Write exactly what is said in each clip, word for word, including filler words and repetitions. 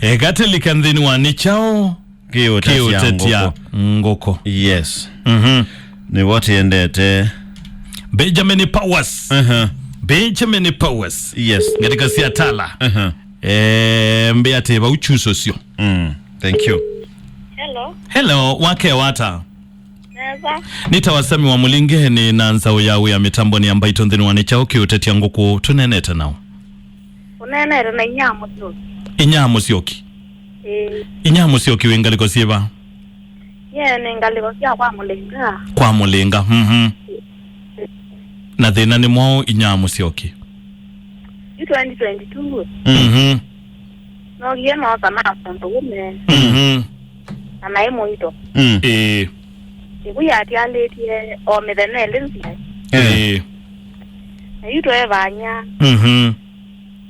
Eka tũlike nthĩnĩ wa nĩ kyaũ kĩũtetya ngũkũ. Yes. Mhm. Nĩvo tĩendete. Benjamin Powers. Aha. Benjamin Powers. Yes. Ngalĩko sya tala. Aha. Eh, mbĩa tĩ vau chuso syo. Mm. Thank you. Hello. Hello, wake wata. Nesa. Nĩ ta wasami wa mũlinge nĩ na nzaũ ya wĩa mĩtambonĩ ya mbaitũ nthĩnĩ wa nĩ kyaũ kĩũtetya ngũkũ tũnenete nao. Ũnenete na inya mũsyoki. Inya mũsyoki. Ĩĩ. Inya mũsyoki wĩ ngalĩko syĩva? Ye nĩ ngalĩko sya kwa mũlinga. Kwa mũlinga. Mhm. Na thĩna nĩ mwaũ inya mũsyoki? Yu twenty twenty-two. Mhm. Nokie nosa na mũndũ ũme. Mhm. Na naĩ mũito. Mm. Ĩĩ. Ĩvu yatialĩtie o mĩthenya ĩlĩ nzĩa. Eh. Ĩĩ. Na yu tweevany'a. Mhm.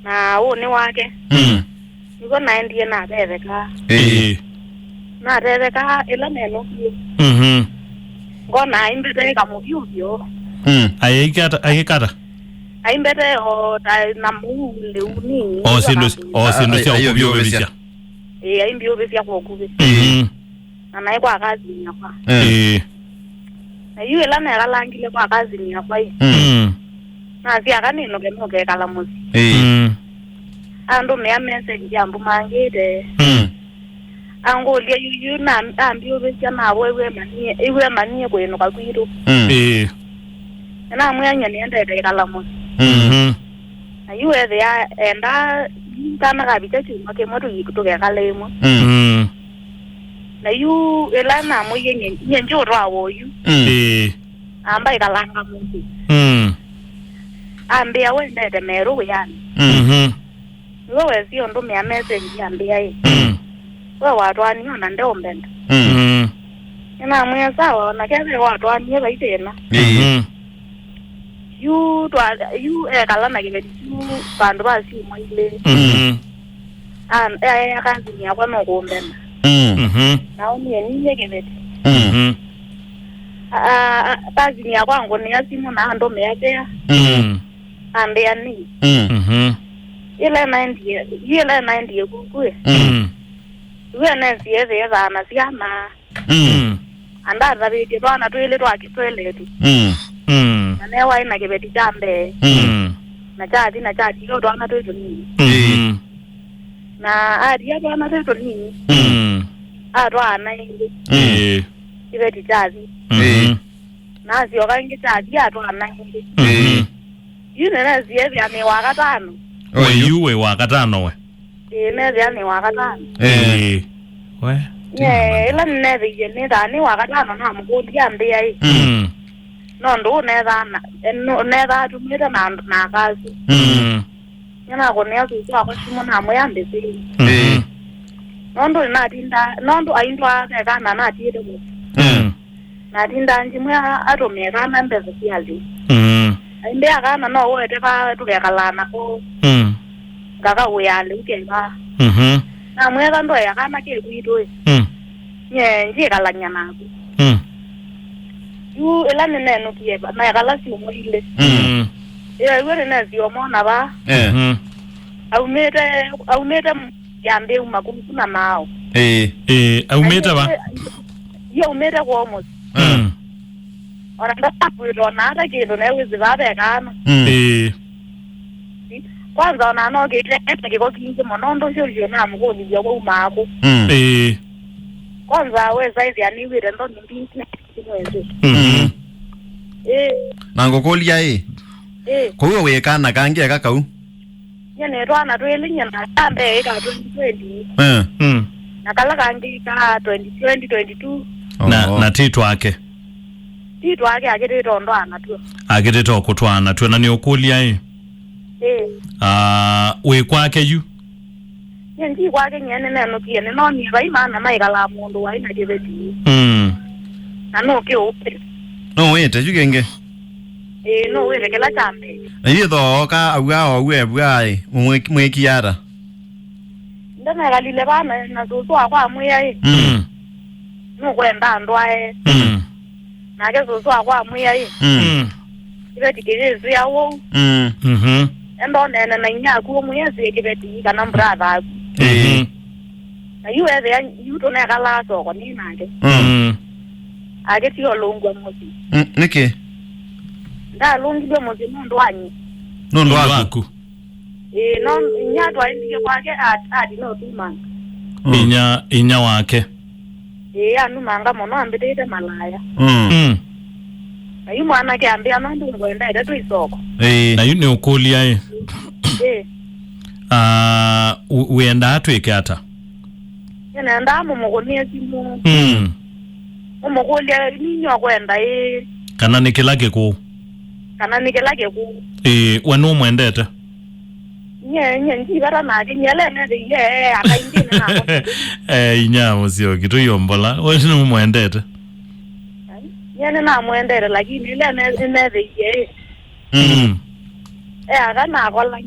Na ũnĩ wake. Mm. Nĩw'o naendie natetheka. Ĩĩ. Ĩĩ. Natetheka ĩla nenũkie. Mhm. Ngona aimbete kamũvyũvyũ. Mm. Ayĩkata, ayĩkata. Aimbete o ta na mũu lĩu nini. O syĩndũ, o syĩndũ sya ũkũvyũvĩsya. Ĩĩ, aimbyũvĩsya kwa ũkuvĩ. Mhm. Na naĩ kwa kazi yakwa. Eh. Ĩĩ. Na yu ĩla nekalangile kwa kazi yakwa ĩ. Mm. Mm. Nasya aka nĩnũke nũkekala mũsyĩ. Ĩĩ. Mm. Andũmĩa message ambumangĩte. Mm. Angũlya yu, yu na ambyũvĩsya navo ĩw'e manie, ĩw'e manie kũĩnũka kwitũ. Mm. Ĩĩ. Na namwĩa nyie nĩendete ĩkala mũsyĩ. Mm. Mhm. Na yu ethĩa enda kana kavika kyumwa kĩmwe tũi-, tũkekala ĩmwe. Mm. Mm. Na yu ĩla namwĩie nyie, nyie ngyũtwawa oyu. Mm. Ĩĩ. Amba ĩkalanga mũsyĩ. Mm. Ambĩa wendete merũ wĩanĩ. Mm. Mhm. Nĩwe wesie ũndũmĩa message ambĩa ĩ. Mm. We watwanie ona ndeũmbenda. Mm. Mm. Nĩnamwĩa sawa, ona kethĩwa watwanie vai thĩna. Ĩĩ. Mhm. Yu twa, yu ekala na kĩveti kyu vandũ va syumwa ilĩ. Mhm. An-, e-, e-, kazini yakwa nũkũmbena. Mm. Mhm. Nao niĩ ninyie kĩveti. Mm. Mhm. A, a, kazini yakwa ngũnĩa simũ na andũmĩa kea. Mm. Ambĩa nĩ. Mm. Mhm. Ĩla naendie, ĩla naendie kuku ĩ. Mm. Iwe nesie thĩe thana syana. Mm. Mm. Andathavĩtye twana twĩlĩ twa kĩtweletu. Mm. Mm. Na newaĩ na kĩveti kya mbee. Mm. Mm. Na kyathi na kyathie o twana twĩ tũnini. Mhm. Na atia twana twĩ tũnini. Mm. Atwaana ĩngĩ. Mm. Ĩĩ. Kĩveti kyathi. Mhm. Ĩĩ. Na asyoka ĩngĩ kyathi atwaana ĩngĩ. Mhm. Yu nĩnesie thĩa nĩ wa katano. We yu wĩ wa katano we? Ĩĩ, nethĩa nĩ wa katano. Eh. Ĩĩ. We. Nye, ĩla nĩneethĩie nĩthaa nĩ wa katano namũkũlya ambĩa ĩ. Mm. Nũndũ ũnethaa na, nũ-, nethaa atumĩte na andũ na aka asu. Mm. Nĩnakũnĩa susu wakwa simũ namwĩa mbĩsĩi. Mhm. Ĩĩ. Nũndũ nĩnatinda, nũndũ aindwaa ve kana natiĩte mũsyĩ. Mm. Natindaa ngĩmwĩa atũmĩe kana mbesa sya lĩu. Mm. Aimbĩa kana no ũete va tũkekalaa nako. Mm. Ngakawĩa lĩu keva. Mhm. Namwĩa ndoea kana ke kwitũ ĩ. Mm. Nye ndyĩkalany'a naku. Mm. Yu ĩla nĩnenũkie va, naekala syumwa ilĩ. Mm. Mm. Ĩyo ĩw'o nĩnesie ũmwona va. Eh. Mhm. Aumĩte, aumĩte yambĩe uma kũu na maaũ. Ĩĩ. Ĩĩ, aumĩte va? Yaumĩte kwoo mũsyĩ. Mm. Ona ndakwĩtwa na ata kĩndũ naĩ wĩsĩ vaa ve kana. Mm. Ĩĩ. Kwanza ona nokĩte ena kĩko kingĩ mũno ũndũ ũcio ũcio namũkũlilya kwaumaa kũ. Mm. Ĩĩ. Kwanza wesa ĩthĩa nĩw'ĩte nthoni mbingĩ mwezi. Mhm. Mm. Ĩĩ. Na ngũkũlya ĩ? Ĩĩ. Kũu wĩ kana kangĩ eka kau? Nye nĩ twana twĩlĩ, nye na ka mbee ĩka twenty twenty. Eh. Mm. Na kala kangĩ ka twenty twenty, twenty-two. Na, oh, na ti twake. Ti twake, akĩtĩte ũndũ anatw'o. Akĩtĩte o kũtwaana tw'o, na nĩ ũkũlya ĩ? Ĩĩ. Ah, wĩ kwake yu? Nye ndi kwake, nye nĩnenũkie, nĩnonie vai maana maikalaa mũndũ waĩ na kĩveti. Mm. Na nũkĩũĩ. Nũwĩte yu kĩngĩ? Ĩĩ, nũwĩte kĩla kya mbee. Na yu ĩthooka aw'a owu evw'a ĩ, mwĩ-, mwĩkie ata? Ndenekalile vana na sũsũ wakwa amwĩa ĩ. Mm. Nũkwenda ndwae. Mm. Nake sũsũ wakwa amwĩa ĩ. Mm. Mm. Kĩveti kĩyĩsĩa ũu. Mm. Mhm. Enda ũneene na inyia aku ũmwĩe sĩ kĩveti kana mbratha aku. Ĩĩ. Mhm. Yu ethĩa yu tũnekalaa soko nĩ nake. Mm. Mm. Akĩtiga ũlũngw'a mũsyĩ. Mm, nĩkĩ? Ndalũngilwe mũsyĩ nũndũ wa nyie. Nũndũ waku? Ĩĩ, no inya twaendie kwake at, at no tumanga. Mm. Inya, inya wake. Ĩĩ, anumanga mũno ambĩtĩte malaya. Mm. Mm. Na yu mwanake ambĩa no ndũngwendete twĩ soko. Ĩĩ. Na yu nĩ ũkũlya ĩ. Ĩĩ. Ah, ũ-, wĩendaa twĩke ata? Nĩnendaa mũmũkũnĩe simũ. Mm. Mũmũkũlye, "Ninyo kwenda ĩ?" Kana nĩ kĩla kĩkũũ? Kana nĩ kĩla kĩkũũ? Ĩĩ, we nũmwendete? Nye, nye, ndivata nake, nye le nethĩie, akaingĩ nĩ nako. Eh, inya mũsyoki, tũyombola. We nũmwendete? Nye nĩnamwendete, lakini le ne-, nethĩie. Mm. Mm. E aka nakola.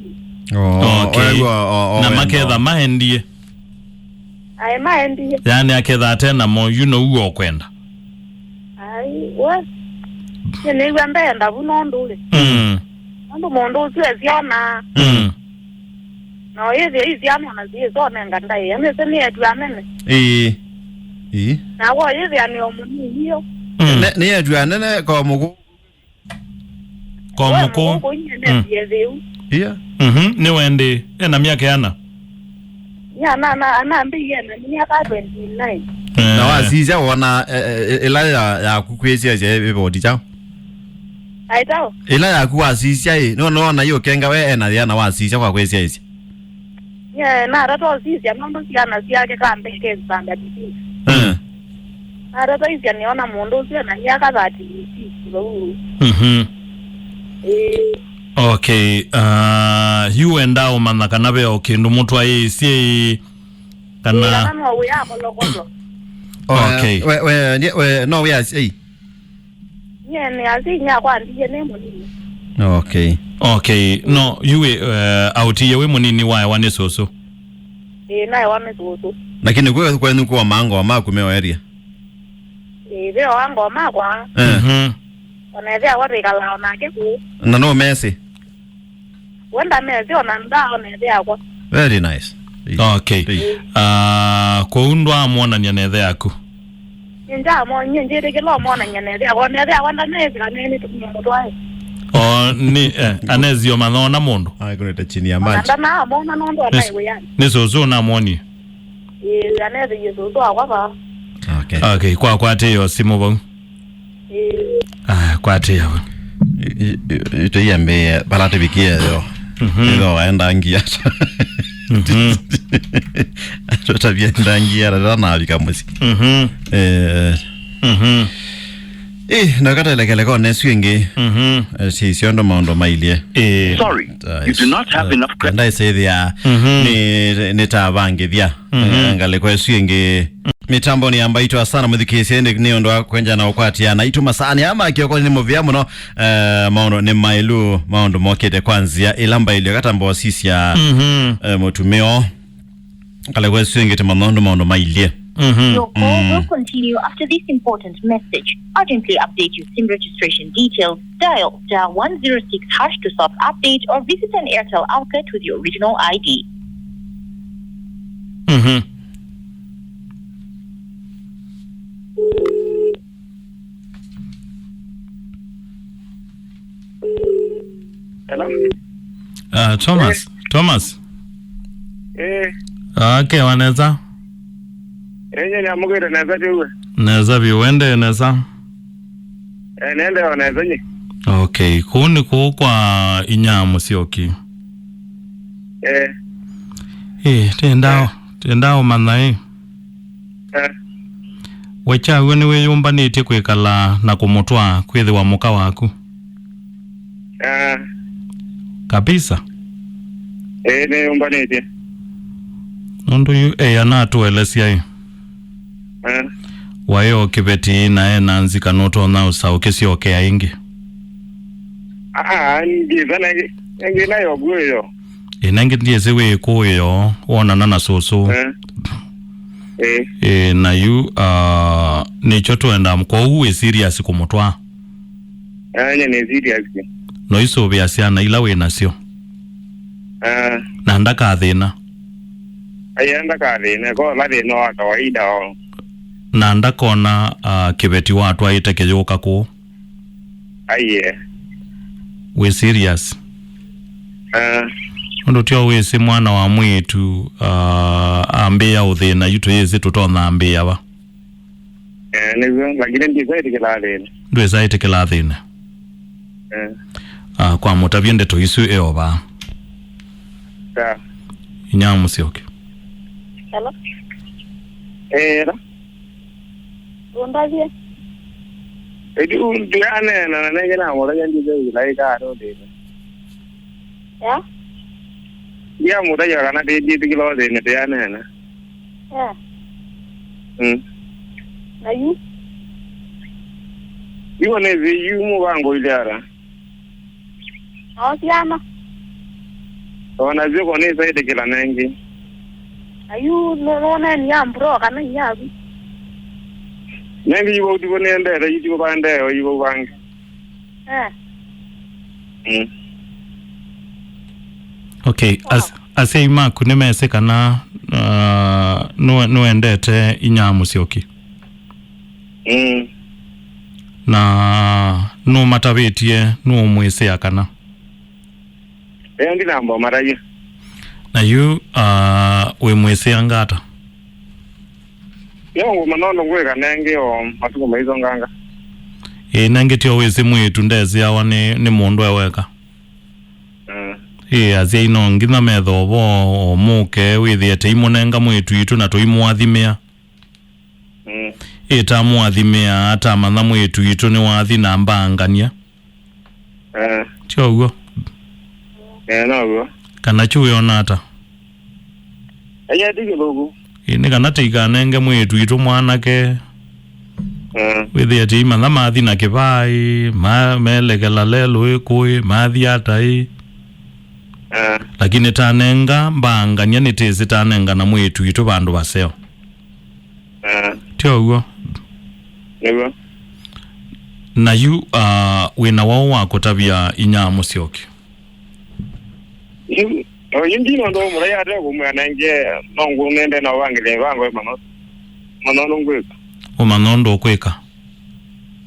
Oh, okay. Oegwa, o, o, na wendo. Maketha maendie. Aĩ maendie. Yaani aketha ate namo, you know, ũkwenda. Ai, we. Nĩnĩw'a ndenda vu nũndũ rĩ. Mm. Nũndũ mũndũ ũsu esyona. Mm. Na ũyĩthĩa isyana na syĩsonenga ndaĩa. Nĩsĩ nĩ etu anene. Ĩĩ. Ĩĩ. Na wo ũyĩthĩa nĩ o mũnini yo. Mm. Ne-, nĩ etu anene kwa mũkũ. Kwa mũkũ. Mũkũ inye nĩ. Mm. Ndyethĩu. Iya. Mhm. Nĩ wendi. Ena myaka yana? Yana na anambĩie na myaka twenty nine. Eh. Na wasisya wona, eh, eh, ĩla ya, yaku kwĩsyaisya ĩvoti kyaũ? Aitao. Ĩla yaku wasisya ĩ, nĩwona, nĩwona ĩ ũkenga we ena yĩana wasisya kwa kwĩsyaisya? Nye, natata ũsisya nũndũ syana syake kambee ke standard six. Eh. Natata isya nĩona mũndũ ũsu ena myaka thirty-six vau. Mhm. Ĩĩ. Okay, uh, yu wendaa ũmanya kana ve o kĩndũ mũtwaĩĩsye ĩ, kana. Ĩĩ, kana no wĩa kolokolo. Okay. We, we, we, no wĩa sei. Nye nĩ asyai nyakwa ndiye nĩ mũnini. Okay. Okay. No, yu wĩ, eh, aũtiie wĩ mũnini waewa nĩ sũsũ? Ĩĩ, naewa nĩ sũsũ. Lakini kwe kwenyu kwa mango maku me area? Ĩĩ, ve o ango makwa. Eh. Mhm. Ona ĩthe akwa twĩkalaa o nake kũu. Na no mesi? We ndamesĩ ona ndaona ĩthe akwa. Very nice. Ĩĩ. Okay. Ĩĩ. Ah, kwoou ndwaamwonany'a na ĩthe yaku? Nĩnjamwonyie, njĩtĩkĩla ũmwonany'a na ĩthe akwa. Na ĩthe akwa ndanethĩwa nĩ mũtwae. O, nĩ, eh, anezio mathona mũndũ? Aĩkũnĩte chini ya maji. Ona ndanaamwona nũndũ anaĩ wĩanĩ. Nĩ sũsũ ũnamwonie? Ĩĩ, anethĩie sũsũ akwa vaa. Okay. Okay, kwa kwatĩĩo simũ vau. Ah, kwatĩĩa we. Ĩtũiambĩĩa vala tũvikie yo. Mhm. Ĩtho waenda ngia. Mhm. Tũtavia enda ngia, tata navika mũsyĩ. Mhm. Eh. Mhm. Eh, na katelekele kone sio ĩngĩ. Mhm. Eh, si sio ndo maũndũ mailyĩ. Eh. Sorry, you do not have enough credit. Ndaisethia. Mhm. Nĩ, nĩtavangĩthya. Mhm. Eh, ngalĩko ĩsu ĩngĩ. Mĩtambonĩ ya Mbaitũ, asana mũthikĩĩsye, ĩndĩ nĩ ũndũ wa kwenja na ũkwatĩa na ituma saani aa ma kĩoko nĩ mũvĩa mũno. Eh, maũndũ nĩ maĩlu, maũndũ mokĩte kwa nzĩa ĩla mbaĩlyo katambosisya. Mhm. Eh, mũtumĩo. Ngalĩko ĩsu ĩngĩ tũmanya ũndũ maũndũ mailyĩ. Mhm. Your call will continue after this important message. Urgently update your SIM registration details. Dial star one zero six hash to self-update or visit an Airtel outlet with your original I D. Mhm. Hello? Ah, Thomas, eh. Thomas. Eh. Ah, ke wa nesa? Eh, nye nĩamũkĩte nesa tiwe. Nesa vyũ, wende nesa? Eh, nende o nesa nye. Okay, kũu nĩ kũu kwa inya Mũsyoki. Eh. Eh, tenda, eh, tenda ũmanya ĩ. Eh. We kyaw'o nĩwĩyũmbanĩtye kwĩkala na kũmũtwaa kwĩthĩwa mũka waku? Eh. Kabisa? Eh, nĩyũmbanĩtye. Nũndũ yu, eh, anatũelesya ĩ. Eh. Waĩ o kĩveti na ena nzika nũtonya ũsa ũkĩsyokea ĩngĩ. Ah, ah, ngĩsa na ĩngĩ, ĩngĩ nayo guĩyo. Ĩ, na ĩngĩ ndyĩsĩ wĩ kũĩo wonana na sũsũ. Eh. Eh. Ĩ, na yu, ah, nĩkyo twenda, kwoou wĩ serious kũmũtwaa? Ah, nye nĩ serious. No isũvĩa syana ila wĩ nasyo? Ah. Na ndakathĩna? Aienda kathĩne, ko la thĩna wa kawaida o. Na ndakona, ah, kĩveti watwaĩte kĩyũka kũũ? Aiye. Wĩ serious? Eh. Ũndũ tyo wĩsĩ mwana wa mwĩĩtu, ah, ambĩĩa ũthĩna yu tũyĩsĩ tũtonya ambĩĩa va? Eh, nĩw'o, lakini ndĩsaĩtĩkĩlaa thĩna. Ndwĩsaĩtĩkĩlaa thĩna? Eh. Ah, kwa mũtavye ndeto isu eo vaa. Sawa. Inya mũsyoke. Hello? Eh, era. Ũndavye. Ĩndĩ ndĩaneena na nenge namũtavya ndĩsaĩtĩkĩlaa ĩkaa thĩna. Ya? Ndiamũtavya kana ndĩtĩkĩlaa thĩna ndĩaneena. Eh. Mm. Na yu? Yu nĩsĩ yu mũvango ile ara. O syana? Ona syoko nĩsaĩtĩkĩla nengĩ. Na yu nũneni ya mbro kana inyaku? Nengĩ yu vau tivo nĩendete, yu tivo vandeo, yu vau vangĩ. Eh. Mm. Okay, as, asyai maku nĩmesĩ kana, uh, nũ-, nũendete inya mũsyoki? Mm. Na nũmatavĩtie, nũũmwĩsĩa kana? Ĩĩ, ndinamba ũmatavya. Na yu, uh, wĩmwĩsĩanga ata? Yo ngũmanya ũndũ ngwĩka nengĩ o matukũ maisonganga. Ĩĩ, nengĩ tyo wĩsĩ mwĩĩtu ndesĩawa nĩ, nĩ mũndũ e weka. Mm. Ĩĩ, asyai no nginya methe ũvoo o mũke wĩthĩe tũimũnenga mwĩĩtu witũ na tũimũathimĩa. Mm. Ĩĩ, tamũathimĩa, tamanya mwĩĩtu witũ nĩwathi na mbaangany'a. Eh. Ti ũw'o? Eh, now'o. Kana kyu wĩona ata? Aya ti kĩthũku. Ĩ, nĩ kana tĩikanenge mwĩĩtu witũ mwanake. Eh. Wĩthĩe tĩimanya mathi na kĩvaĩ, ma-, melekela lelũĩ kũĩ, mathi ataĩ. Eh. Lakini tanenga mbaangany'a nĩtĩsĩ tanenga na mwĩĩtu witũ vandũ vaseo. Eh. Ti ũw'o? Nĩw'o. Na yu, ah, wĩna waũ wa kũtavya inya mũsyoki? Yu, o, yu ndina ũndũ mũraia ate kũmwĩa nengĩ, no ngũnende na ũvangĩle vango mano. Mano nũngwĩka. Ũmanya ũndũ ũkwĩka?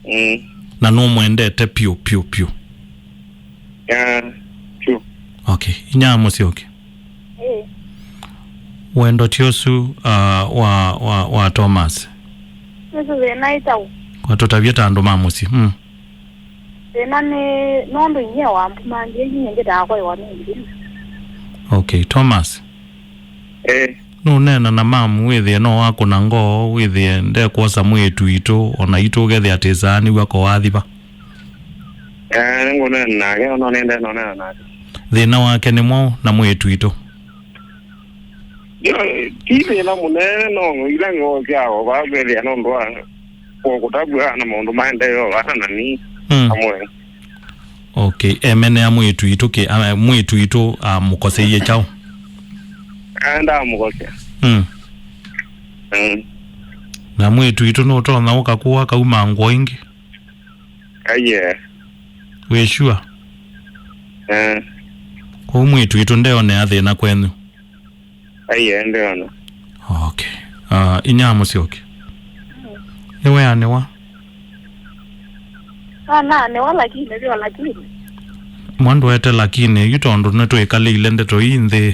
Mm. Na nũmwendete piũ, piũ, piũ? Yeah, true. Okay, inya mũsyoki. Ĩĩ. Wendo ti ũsu, uh, wa, wa, wa Thomas. Nĩsĩ thĩna ĩtaũ. Kwa tũtavye ta andũ ma mũsyĩ. Mm. Thĩna nĩ nũndũ inyie wambumangie, inyie ngĩtaa kwaĩwa nĩ nthĩna. Okay, Thomas. Eh. Nũneena na mamu wĩthĩe no wakũna ngoo, wĩthĩe ndekwosa mwĩĩtu witũ, ona itũ ũkethĩa tĩsaa nĩw'o akowathi va. Eh, nĩngũneena nake, no nĩende nũneena nake. Thĩna wake nĩ mwaũ na mwĩĩtu witũ? Yo, ti thĩna mũnene, no ila ngoo syao vaa kwĩthĩa nũndũ wa kũtavw'a na maũndũ maendee o vata na ni. Mm. Amwe. Okay, emenea mwĩĩtu witũ kĩ, a, mwĩĩtu witũ amũkoseie kyaũ? Aenda amũkosea. Mm. Mm. Na mwĩĩtu witũ nũtonya ũka kũu akauma ngoo ingĩ? Aiye. Wĩ sure? Eh. Kwoou mwĩĩtu witũ ndeonea thĩna kwenyu? Aiye, ndeona. Okay. Ah, inya mũsyoki. Nĩweanĩwa? Anaanĩwa, lakini sio lakini. Mwa ndwete lakini, yu tondũ nĩtwĩkalĩile ndeto ii nthĩ.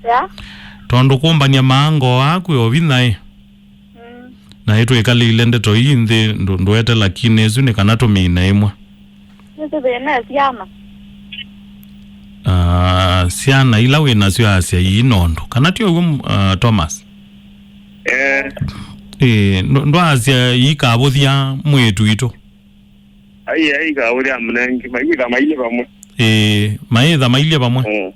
Ya? Tondũ kũmbany'a maango aa kwĩ o vinya ĩ. Mm. Na ĩtwĩkalĩile ndeto ii nthĩ ndũ-, ndwete lakini ĩsu nĩ kana tũmine ĩmwe. Nĩsĩ thĩna syana. Ah, syana ila wĩ nasyo asya ii nondũ. Kana ti ũw'o, ah, Thomas? Eh. Ĩĩ, ndũ-, ndwaasya iikavũthya mwĩĩtu witũ? Ai, ai, kaũlya mnengi, maikwĩtha mailye vamwe. Ĩĩ, maĩtha mailye vamwe. Mm.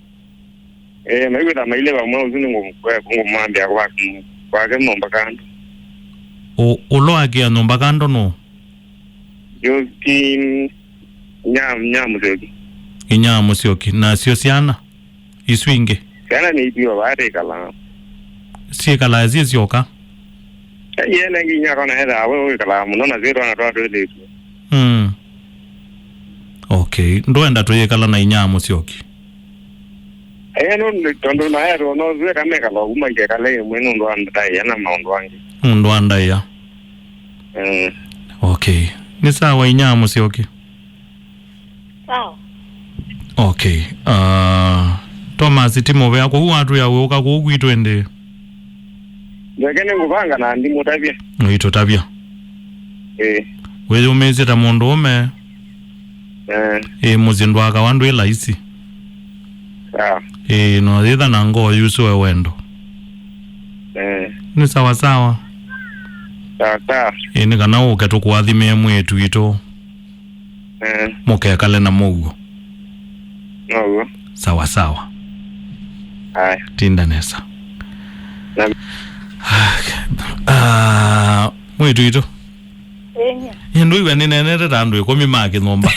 Eh, maikwĩtha mailye vamwe, ũsu nĩ ngũ-, ngũ-, ngũmwambĩa kwa-, kwake nyũmba kando. Ũ-, ũla wakĩa nyũmba kando nũ? Justin Nyam-, Nyamũsyoki. Inyamũsyoki. Nasyo syana? Isu ingĩ? Syana nĩ itio vaa tĩkalaa. Syĩkalaa syĩ syoka? Yene nginya kona ethaa we wĩkalaa mũno na syĩ twana twa twĩlĩtu. Mm. Okay. Ndwenda tũyĩkala na inya mũsyoki? Ĩĩ, nũndũ tondũ naetwa nozue kana ekala ũu makekale ĩmwe nũndũ wa ndaĩa na maũndũ angĩ. Nũndũ wa ndaĩa. Mm. Okay. Nĩ sawa, inya Mũsyoki. Sawa. Okay. Uh, Thomas ti mũvea kũu watwĩa wĩũka kũu kwitũ ĩndĩ. Ndeke nĩngũvanga na ndimũtavya. Ũitũtavya. Ĩĩ. Wĩyũmĩĩsye ta mũndũũme. Eh. Ĩĩ, mũsyĩ ndwakawa ndwĩ laisi. Sawa. Ĩĩ, no yĩtha na ngoo yusũe wendo. Eh. Nĩ sawa sawa. Sawa sawa. Ĩĩ, nĩ kana ũke tũkũathimĩe mwĩĩtu witũ. Eh. Mũkekale na mũuo. Noguo. Sawa sawa. Aya. Tinda nesa. Na- Ah, mwĩĩtu witũ. Ĩnya. Ĩ, ndũiw'a nĩneenete ta andũ ĩkũmi ma kĩnyũmba.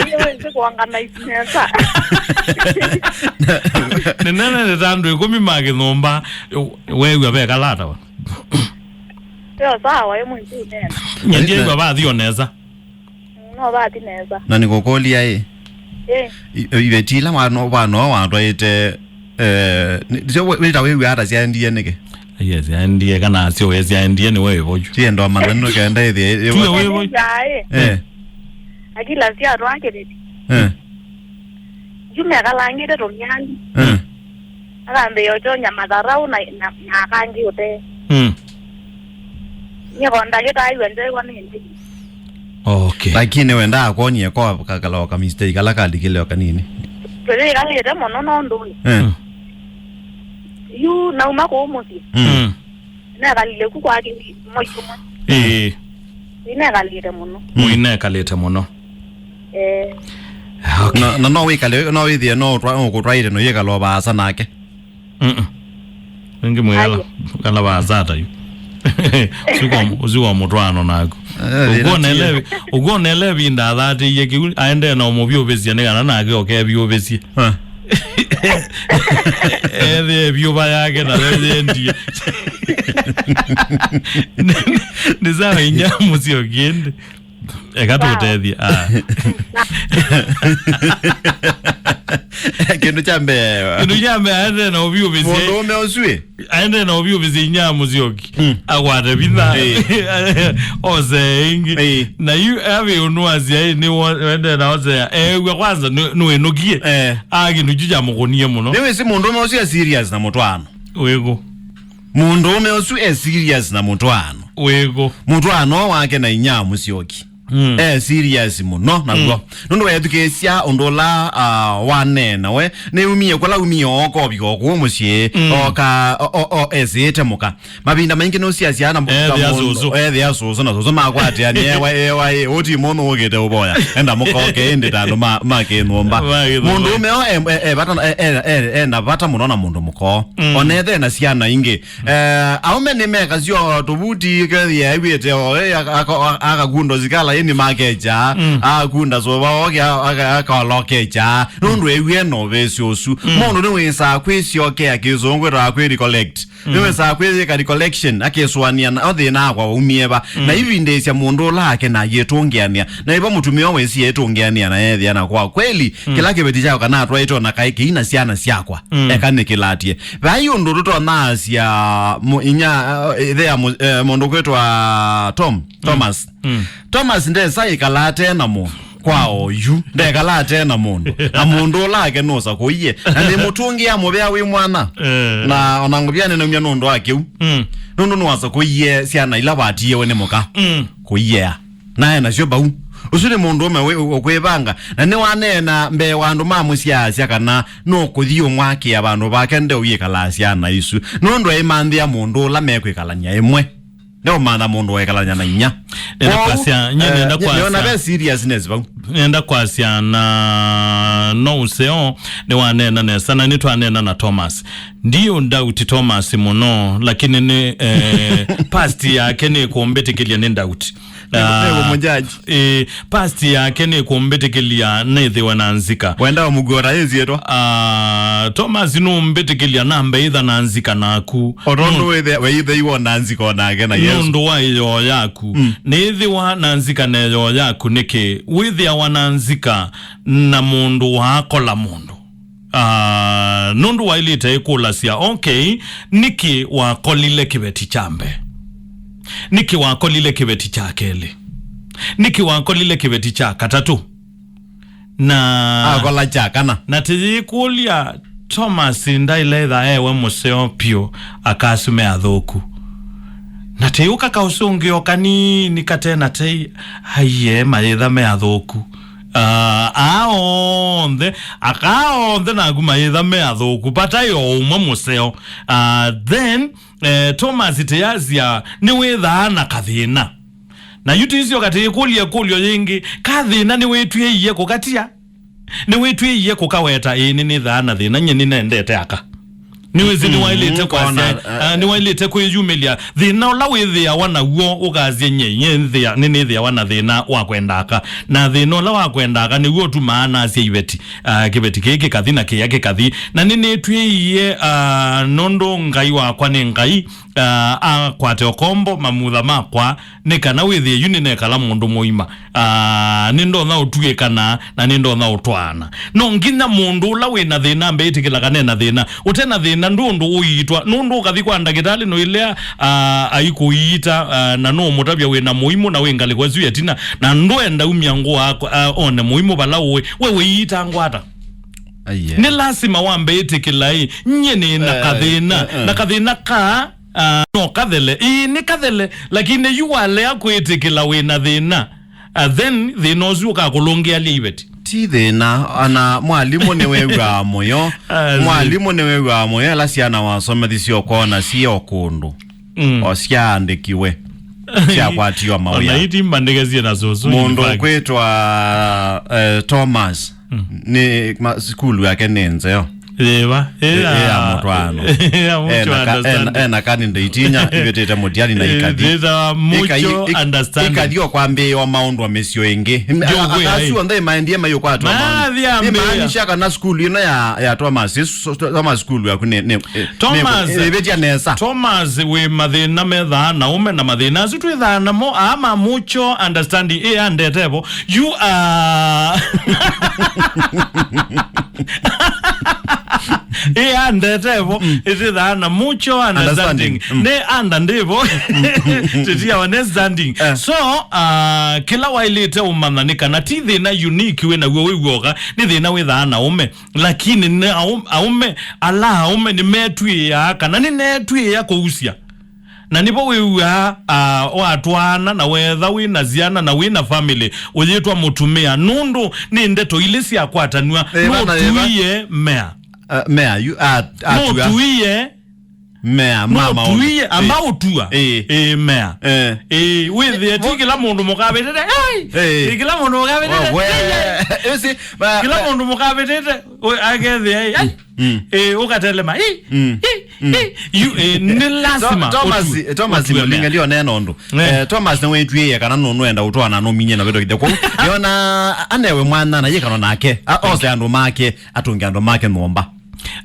Aye, we nzi kuorganize nesa. Nĩneenete ta andũ ĩkũmi ma kĩnyũmba. Weew'a vekala ata we? Yo, sawa, ĩ mwĩĩtu nena. Nyie ndyaĩw'a vathi o nesa. No vathi nesa. Na nĩkũkũlya ĩ. Ĩ. I- iveti ila wano- wanoa watwaĩte, eh, nĩ- sio wĩ- wĩta wĩw'a ata syaendie nĩkĩ? Yes, syaendie kana sio we syaendie nĩ wewe voju. Siendo maneno kenda ĩthĩ. Tuwe wewe voju. Yaĩ. Eh. Akila sia twakĩrĩti. Eh. Yu mekalangĩte tũnyali. Eh. Akambĩĩa ũkyonya matharaũ na, na, na akangĩ ũtee. Mm. Nyie ko ndagĩtaĩw'a nzew'a nĩ ndĩi. Okay. Lakini wendaa akwonyie kwa kakala o kamistake kala kalikile o kanini. Twĩyĩkalĩte mũno nũndũ ĩ. Eh. Mm. Yu nauma kũu mũsyĩ. Mm. Mm. Nekalile ku kwake mwei ũmwe. Ĩĩ. Inekalĩte mũno. Mm. Mũinekalĩte mũno. Eh. Okay. Na, na no wĩkale, no wĩthĩe, no ũtwa- ũkũtwaĩte no yĩkala o vaasa nake. Mm-mm. Ĩngĩ mwĩkala, aye, kala vaasa ata yu. Ũsu wa- ũsu wa mũtwaano naku. Eh, ũkwona ĩla ĩvi- ũkwona ĩla ĩvinda athatĩie kĩu, aendee na ũmũvyũvĩsya nĩ kana nake ũkevyũvĩsye. Ah. Ethĩe vyũva yake na yo yendie. Nĩ sawa, inya Mũsyoki ĩndĩ. Eka tũtethye. Ah. Kĩndũ kya mbee. Kĩndũ kya mbee aendee na ũvyũvĩsya. Mũndũũme ũsu ĩ? Aendee na ũvyũvĩsya inya Mũsyoki. Mm. Akwate vinya. Ĩĩ. Ose ĩngĩ. Ĩĩ. Na yu avi ũnũasya ĩ, nĩ wo- wendee na osea. Eew'a kwanza nĩ- nĩwĩnũkie. Eh. A kĩndũ kyu kyamũkũnie mũno. Nĩwĩsĩ mũndũũme ũsu e serious na mũtwaano. Wĩkũ? Mũndũũme ũsu e serious na mũtwaano. Wĩkũ? Mũtwaano wake na inya Mũsyoki. Mm. E serious mũno naw'o. Mm. Nũndũ weethukĩĩsya ũndũ ũla, ah, waneena we, nĩumie kũla umie ooka ovika o kũu mũsyĩ, mm, oka, o, o, o, esĩĩte mũka. Mavinda maingĩ nũsiasya na ethĩa mũndũ- sũsũ. Ethĩa sũsũ na sũsũ makwatĩanĩa, ewa, ewa, ĩ, ũti mũndũ ũkĩte ũvoya. Enda mũkoke ĩndĩ ta andũ ma- ma kĩnyũmba. Ma kĩnyũmba. Mũndũũme o e- e- e vata- e- e- e- ena vata mũno na mũndũ mũkoo. Mm. Ona ethe na syana ingĩ. Eh, aũme nĩmekasyo tũvuti kethĩa aiw'ĩte o, eh, aka- aka- akakundo sikala ĩni makecha, mm, akunda sova oke, aka- akolokecha. Nũndũ ewie no vesi ũsu. Mm. Mũndũ nĩwĩsaa kwĩsyokea kĩsũngũ ĩtawa kwĩ recollect. Mm. Nĩwĩsaa kwĩyĩka recollection, akĩsũanĩa na thĩna akwa waumie va. Mm. Na ivindĩĩsya mũndũ ũla ake na ayĩtũngĩanĩa. Na ĩvo mũtumĩa wĩsie etũngĩanĩa na ethĩa na kwa kweli, mm, kĩla kĩveti kyakwa kana atwaĩte ona kaĩ kĩina syana syakwa. Mm. Eka nĩkĩlatie. Vai ũndũ tũtonyaasya mũ- inya, eh, ĩthe ya mũ- eh, mũndũ kwĩtwa Tom, Thomas. Mm. Thomas ndesa ĩkala ate na mũndũ. Kwa oyu, ndekala ate na mũndũ. Na mũndũ ũla ake nũsa kũie. Na nĩ mũtũngĩa mũvea wĩ mwana. Eh. Na ona ngũvya nĩnaumya nũndũ wa kĩu. Mm. Nũndũ nũasa kũie syana ila watiĩwe nĩ mũka. Mm. Kũiea. Nae nasyo vau. Ũsu nĩ mũndũ ũme wĩ- ũkwĩvanga. Na nĩwaneena mbee wa andũ ma mũsyĩ asya kana nũkũthi ũmwakĩa vandũ vake ndeũyĩkalaa syana isu. Nũndũ aimanthĩa mũndũ ũla mekwĩkalany'a ĩmwe. Nĩũmantha mũndũ wekalany'a na inya. Nenda kwasya, nye nenda kwasya. Nĩona ve seriousness vau. Nenda kwasya na no ũseo nĩwaneena nesa na nĩtwaneena na Thomas. Ndiũ doubt Thomas mũno, lakini nĩ, eh, past yake nĩkũmbĩtĩkĩlya nĩ doubt. Nĩkũmũjaji. Eh, past yake nĩkũmbĩtĩkĩlya nĩthĩwe na nzika. Wenda ũmũkua ta ĩsyĩtwa? Ah, Thomas nũmbĩtĩkĩlya namba ĩtha na nzika naku. O tondũ wĩthe- weitheiwa na nzika o nake na Yesu. Nũndũ wa ĩyoo yaku. Mm. Nĩĩthĩwa na nzika na ĩyoo yaku nĩkĩ? Wĩthĩawa na nzika na mũndũ waakola mũndũ. Ah, nũndũ waĩlĩte ĩkũlasya, okay, nĩkĩ wakolile kĩveti kya mbee? Nĩkĩ wakolile kĩveti kya kelĩ? Nĩkĩ wakolile kĩveti kya katatũ? Na akola kya kana. Na tĩyĩkũlya, Thomas ndaĩle etha ewe mũseo pyũ, akasu me athũku. Na tĩyũka kaũsũngĩo kanini kate na tei, aiye, mayĩtha me athũku. Ah, aa onthe, aka onthe naku mayĩtha me athũku, vataĩ o ũmwe mũseo. Ah, then, eh, Thomas tĩyasya nĩwĩthaa na kathĩna. Na yu tĩsyoka tĩyĩkũlya ĩkũlyo yĩngĩ, kathĩna nĩwĩtw'ĩie kũkatia? Nĩwĩtw'ĩie kũkaweta? Ĩĩ, nĩnĩthaa na thĩna, nyie nĩnendete aka. Nĩwĩsĩ, mm, nĩwaĩlĩte kwasya, ah, nĩwaĩlĩte kwĩyumĩlya. Thĩna ũla wĩthĩawa naw'o ũkasya, nyie, nyie nĩthĩa-, nĩnĩthĩawa na thĩna wa kwenda aka. Na thĩna ũla wa kwenda aka nĩw'o ũtumaa nasya iveti, ah, kĩveti kĩĩ kĩkathi na kĩya kĩkathi. Na nĩnĩtw'ĩie, ah, nũndũ Ngai wakwa nĩ Ngai, ah, akwate ũkombo mamutha makwa, nĩ kana wĩthĩe yu nĩnekala mũndũ mũima. Ah, nĩndonya ũtuĩkana na nĩndonya ũtwaana. No nginya mũndũ ũla wĩ na thĩna ambe ĩtĩkĩla kana e na thĩna. Ũte na thĩna ndũ ũndũ ũiitwa, nũndũ ũkathi kwa ndakĩtalĩ noilea, ah, aikũiita, ah, na nũũmũtavya wĩ na mũimũ na wĩ ngalĩko ĩsu ya ĩtina, na ndwenda umya ngũa, ah, one mũimũ vala ũĩ, we wĩiita ngwata. Aiye. Nĩ lasima wambe ĩtĩkĩla ĩ, nyie nĩ na, eh, kathĩna, eh, eh, na kathĩna ka, ah, no kathele. Ĩĩ, nĩ kathele, lakini yu walea kwĩtĩkĩla wĩ na thĩna, ah, then thĩna ũsu ũkakũlũngĩalya iveti. Ti thĩna, ana mwalimũ nĩwew'aa mũyo. Ah, mwalimũ nĩwew'aa mũyo, ĩla syana wasomethisye ũkoona siĩ o kũndũ. Mm. O syaandĩkiwe, syakwatiwa mawĩa. Ona iti mbandĩke syĩ na sũsũ, mũndũ in fact, ũkwĩtwa, eh, Thomas, mm, nĩ ma-, sukulu yake nĩ nzeo. Ĩva? Ĩ-, ĩ ya mũtwaano. Ĩ ya mutual understanding. Ena ka-, ena, ena candidate inya ivĩtĩte mũtiani na ikathi. Ĩtawa mutual understanding. Ikathi o kwambĩĩwa maũndũ a mĩsyĩ ĩngĩ. Ndio kwĩ, akasu ai. Onthe maendie mayũkwatwa maũndũ. Mathi ambĩĩa. Imaanisha kana sukulu ĩno ya, ya Thomas, ĩsu, Thomas sukulu yaku nĩ, nĩ, eh, Thomas, nĩ, ĩvĩtya nesa. Thomas wĩ mathĩna methaa na ũme na mathĩna asu twĩthaa namo, aa ma mutual understanding, ĩ andete vo. You are ĩ andete vo, mm, ĩtĩthaa na mutual understanding. Understanding. Mm. Nĩ anda ndĩvo. Tĩtia understanding. Eh. So, ah, kĩla waĩlĩte ũmanya nĩ kana ti thĩna unique wĩ naw'o wĩ w'oka, nĩ thĩna wĩthaa na ũme. Lakini nĩ aum-, aume, ala aume nĩmetw'ĩĩaa kana nĩneetw'ĩĩa kũusya. Na nĩvo wĩw'aa, ah, watwaana na weetha wĩ na syana na wĩ na family, ũyĩtwa mũtumĩa, nũndũ nĩ ndeto ilĩ syakwatanw'a. Ĩva na ĩva? Nũtuie mea. Ah, mea, yu, ah, atua. Nũtuie mea, mama. Nũtuie, amba ũtua. Ĩĩ. Ĩĩ, mea. Eh. Ĩĩ, wĩthĩe ti kĩla mũndũ mũkavĩtĩte. Ai! Ĩĩ. Ĩĩ, kĩla mũndũ mũkavĩtĩte. Ĩĩ, ĩĩ. Ĩsi, ba-, kĩla mũndũ mũkavĩtĩte, ũ-, akethĩa, ai. Mm. Eh, ũkatelema. Ĩ, mm, ĩ, mm, ĩ. Yu, eh, nĩ lasima Thomas, ũtu-, Thomas ũtue Mũlinga mea. Ndio nena ũndũ. Eh. Eh, Thomas nĩwĩtw'ĩĩe kana nũnũenda ũtwaana nũminye na wĩtokithe kũu. Yona anewe mwana na yĩkano nake. A-, ose andũ make, atũnge andũ make nyũmba.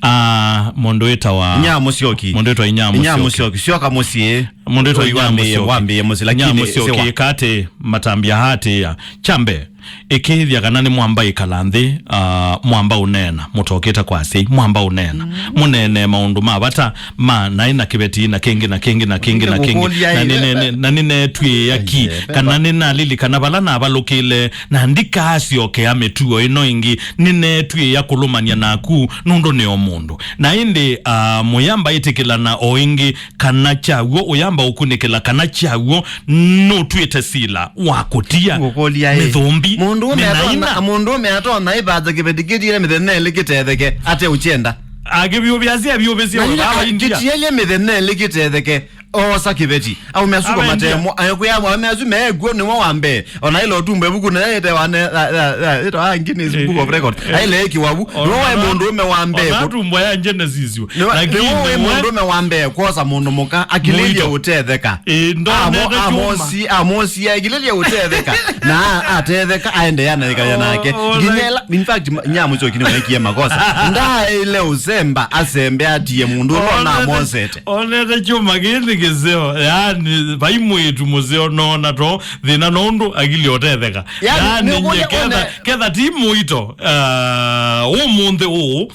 Ah, mũndũ wĩtawa Inya Mũsyoki. Mũndũ wĩtawa Inya Inya Mũsyoki. Mũsyoki. Syoka mũsyĩ. Mũndũ wĩtawa Inya Mũsyoki. Wambĩĩe mũsyĩ, lakini Inya Mũsyoki, siwa. Ĩkatĩ, matambya hatĩĩa. Kyambe, ĩkĩĩthya kana nĩ mwamba ĩkala nthĩ, ah, mwamba ũneena, mũtokĩte kwa asyai, mwamba ũneena. Mm. Mũneenee maũndũ ma vata, ma naĩ na kĩveti, na kĩngĩ, na kĩngĩ, na kĩngĩ, na kĩngĩ. Nĩngũkũlya na ĩĩ. Nĩne-, nĩ-, na nĩneetw'ĩĩa ki, ĩĩ, kana nĩnalilikanaa vala navalũkĩle, na ndikaasyokea mĩtuo ĩno ĩngĩ, nĩneetw'ĩĩa kũlũmany'a naku, nũndũ nĩ o mũndũ. Na ĩndĩ, ah, mũyamba ĩtĩkĩlana o ĩngĩ, kana kyaw'o ũyamba ũkunĩkĩla, kana kyaw'o nũtw'ĩte sila wa kũtia ngũkũlya ĩ, mĩthũmbi mũndũũme mĩnaina. Atona, mũndũũme atona ĩvata kĩveti kĩtiele mĩthenya ĩlĩ kĩtetheke, ate ũkyenda. Akĩvyũvĩasya vyũvĩsya. Na we ila baba India. Kĩtiele mĩthenya ĩlĩ kĩtetheke, oosa kĩveti. Aume asu kwa matemo, ayo kwĩ amwe, aume asu mekw'o nĩwe wa mbee. Ona ĩla ũtumbo ĩvuku na yete wa ne-, ya, ya, ya, ĩtawa Guinness Book of Records. Eh, eh. Aile ĩkiwa vu. Nĩwe waĩ mũndũũme wa mbee. Ona kũ- tumbo ya Genesis. Nĩwe, lakini nĩwe waĩ mũndũũme wa mbee kwosa mũndũ mũka, akilĩlye ũtetheka. Ĩĩ, ndonete kyũma. Amosi, amosi, akilĩlye ũtetheka. Na atetheka, aendeea na ĩkaya nake. O, o, nginya ĩla, in fact, ma-, Inya Mũsyoki nĩweekie makosa. Ndaĩle ũsemba, asembe atie mũndũ ũla namwosete. Onete kyũma kĩĩ Kĩseo, yani, vai mwĩĩtu mũseo nona to thĩna no ũndũ akili ũtetheka. Yani, yani, nĩ nye ũkũlya ketha, one- ketha ti mũito, uh, ũmũnthĩ ũũ.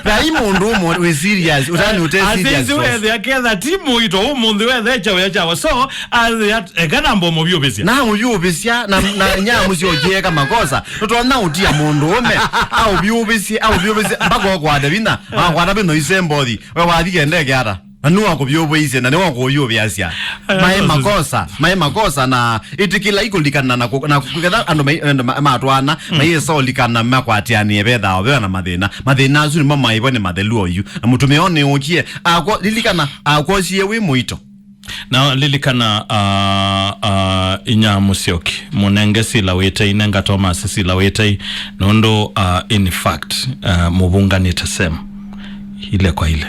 Vai mũndũ ũmwe wĩ serious, ũtani ũte serious. Asisi wethĩa ketha ti mũito ũmũnthĩ wethe chawĩa chawa. So, athĩa, eka namba ũmũvyũvĩsya. Na ũvyũvĩsya, na, na nyamu syokieka makosa. Nũtonya ũtia mũndũ ũme, aũvyũvĩsye, aũvyũvĩsye, mpaka ũkwate vinya, wakwata vinya isembothi, we wathi kendeke ata. Na nĩ wakũvyũvĩisye, na nĩ wakũvyũvĩasya. Eh, maĩ makosa, maĩ makosa, na ĩtĩkĩla ikũlikana na kũ-, na kũ-, ketha andũ mai-, andũ ma-, matwaana, mayĩsa ũlikana makwatĩanĩe vethao veo na mathĩna. Mathĩna asu nĩmo maĩvo nĩ mathelu oyu. Na mũtumĩa ũũ nĩũkie, akwo-, lilikana, akwosie wĩ mũito. Na lilikana, ah, ah, inya Mũsyoki, mũnenge Sila Wĩtei, nenga Thomas Sila Wĩtei, nũndũ, ah, in fact, ah, mũvũnganĩte same, ile kwa ile.